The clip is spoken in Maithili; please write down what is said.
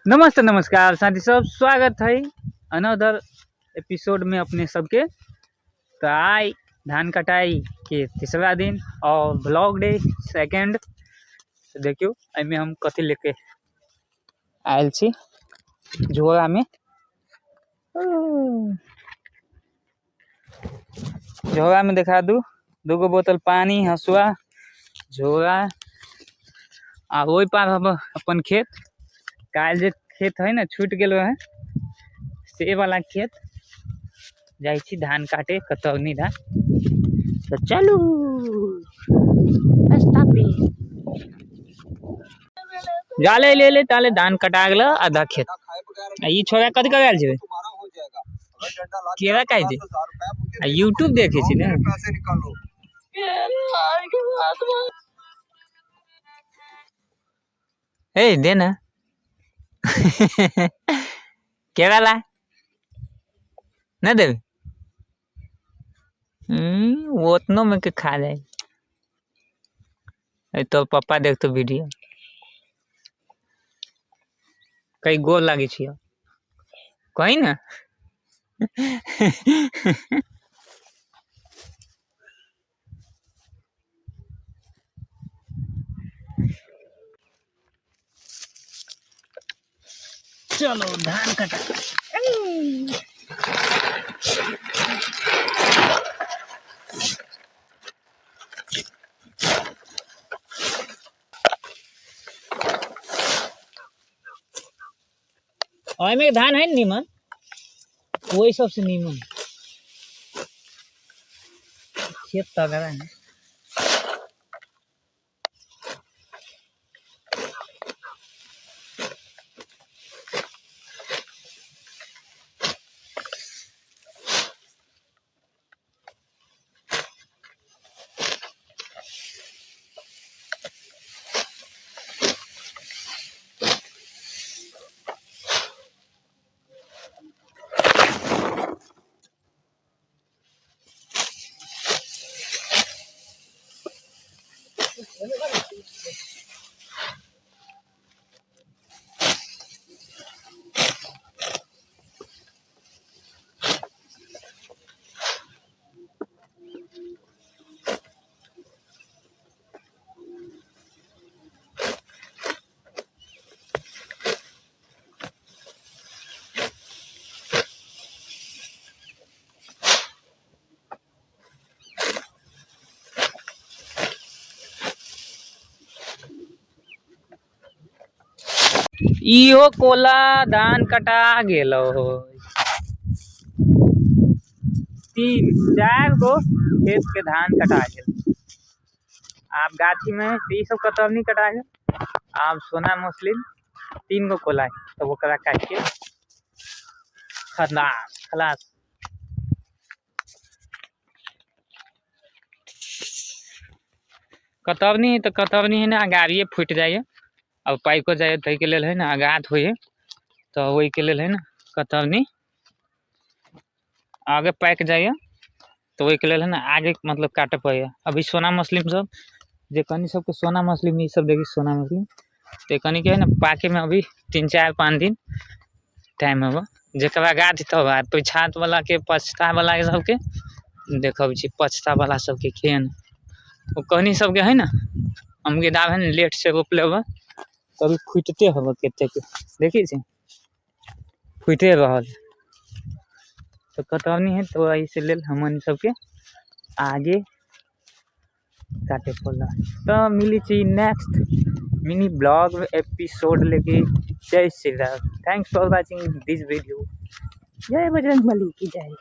नमस्ते नमस्कार साथी सब, स्वागत है अनदर एपिसोड में अपने सबके। तो आइ धान कटाई के तीसरा दिन और ब्लॉग डे सेकेंड। तो देखियो एहिमे हम कथी लेके आयल छी झोरा में। झोरा में देखा दू, दूगो बोतल पानी, हसुआ, झोरा। आ ओहि पार हम अपन खेत, काल्हि जे खेत है ना छूटि गेल है से वाला खेत जाइ छी धान काटे, कतरनी धान। तो चलू रास्ता पे जाले ले ले ताले धान कटा गेल आधा खेत। आ ई छोरा कथी कर आयल छै? केरा काटि दे। आ यूट्यूब देखे छी ने। ए दे ना केरा ला ना देबे। ओतनो में के खा जाए। ए तो पप्पा देखतो वीडियो। कहीं गोर लागे छियो कहीं ना। चलो धान कटा। ओहिमे धान है नीमन, वही सबसे नीमन खेत तगड़ा है। इहो कोला धान कटा गेलो। 3-4 गो खेत के धान कटा गेल। आब गाछी में ई सब कतरनी कटा गेल। आब सोना मसलिन 3 गो कोला है, तब ओकरा काट के खलास खलास। कतरनी है तो कतरनी है ना, अगाड़िए फूटि जाइए और पाइको जाइए, ताहिके लेल है ना आघात होइ है, तो ओहिके लेल है ना कतरनी आगे पाकि जाइए, तो ओहिके लेल है ना आगे मतलब काटे पड़ैए। अभी सोना मसलिम सब जे कनी सबके सोना मसलिम ई सब देखी सोना मसलिम, तो कनी के है ना पाके में अभी 3-4-5 दिन टाइम हब। जकरा गाछ तब आ पछात वाला के पछता वाला के सबके देखब छी, पछता वाला सबके केहन ओ कहनी सबके है ना अमगे दाब है ना लेट से रोप लेब तभी फूटते हब कते के देखी छी फूटे रहल। तो कटौनी है तो एहि लेल हमन सबके आगे काटे पड़ल। तो मिली छी नेक्स्ट मिनी ब्लॉग एपिसोड लेके। जय Shri Ram. Thanks for watching this video. जय बजरंगबली की जय।